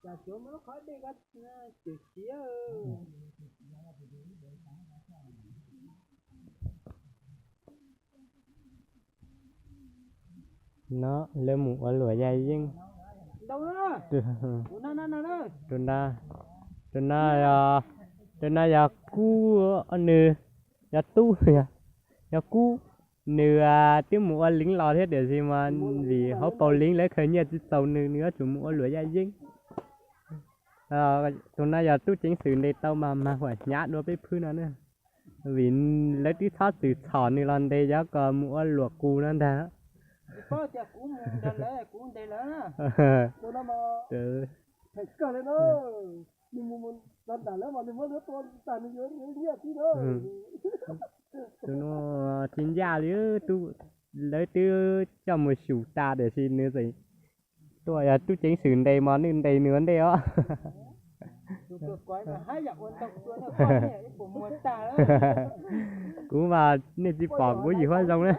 Cas tsuav muab lub qhov dej ko cem siav. No lawv mus ua luam yaj yeeb. Tus no, tus no yog Kub nws, yog Tub, yog Kub. Nws twb mus ua leev los thiab tiam sis mas vim hauv paus leev lawv khaws nyiaj tsis txaus nws, nws yuav tsum mus ua luam yaj yeeb. Tus no yog tub ceev xwm ntes tau mas mag huam hnyav dua peb phwb no na. Vim lawv twb txhob txwm txhom nws los ntes cov kom mus ua luam qus no ntag. Tus no tsis ncaj li, lawv twb coj mus xyum tas tiam sis nws tseem tuaj yog tub ceev xwm ntes mas nws ntes nws ua ntej os. Kuv mas nej tsis pom kuv yim huab zoo na.